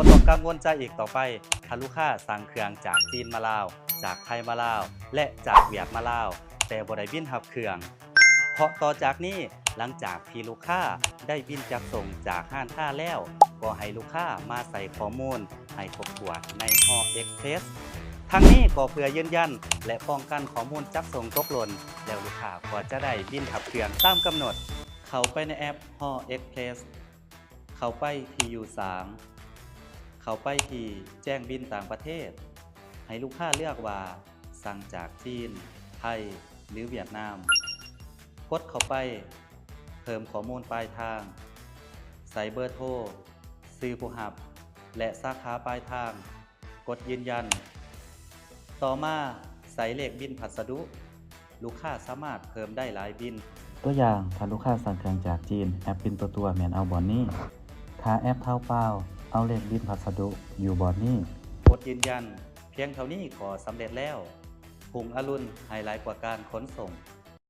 ບໍ່ຕ້ອງກັງວົນໃຈອີກຕໍ່ໄປ ຖ້າລູກຄ້າສັ່ງເຄື່ອງຈາກຈີນມາລາວ, ຈາກໄທມາລາວ ແລະ ຈາກຫວຽດມາລາວ ແຕ່ບໍ່ໄດ້ບິນຮັບເຄື່ອງ. ເພາະຕໍ່ຈາກນີ້, ຫຼັງຈາກທີ່ລູກຄ້າໄດ້ບິນຈັດສົ່ງຈາກຮ້ານຄ້າແລ້ວ, ກໍໃຫ້ລູກຄ້າມາໃສ່ຂໍ້ມູນໃຫ້ຄົບຖ້ວນໃນຫໍເອັກເພຣສ. ທັງນີ້ກໍເພື່ອຢືນຢັນ ແລະ ປ້ອງກັນຂໍ້ມູນຈັດສົ່ງຕົກຫຼົ່ນ, ແລ້ວລູກຄ້າກໍຈະໄດ້ບິນຮັບເຄື່ອງຕາມກຳນົດ. ເຂົ້າໄປໃນແອັບຫໍເອັກເພຣສ, ເຂົ້າໄປທີ່ຢູ່ສາມ, ເຂົ້າໄປທີ່ແຈ້ງບິນຕ່າງປະເທດ, ໃຫ້ລູກຄ້າເລືອກວ່າສັ່ງຈາກຈີນ, ໄທ ຫຼື ຫວຽດນາມ. ກົດເຂົ້າໄປເພີ່ມຂໍ້ມູນປາຍທາງ, ໃສ່ເບີໂທ, ຊື່ຜູ້ຮັບ ແລະ ສາຂາປາຍທາງ. ກົດຢືນຢັນ. ຕໍ່ມາໃສ່ເລກບິນພັດສະດຸ. ລູກຄ້າສາມາດເພີ່ມໄດ້ຫຼາຍບິນ. ຕົວຢ່າງ, ຖ້າລູກຄ້າສັ່ງເຄື່ອງຈາກຈີນ, ແອັບບິນຕົວຕົວແມ່ນເອົາບ່ອນນີ້. ຖ້າແອັບເທົາເປົ່າ, ເອົາເລກບິນພັດສະດຸຢູ່ບ່ອນນີ້. ກົດຢືນຢັນ. ພຽງເທົ່ານີ້ກໍສຳເລັດແລ້ວ. ຮຸ່ງອະລຸນ ໄຮໄລກວ່າການຂົນສົ່ງ.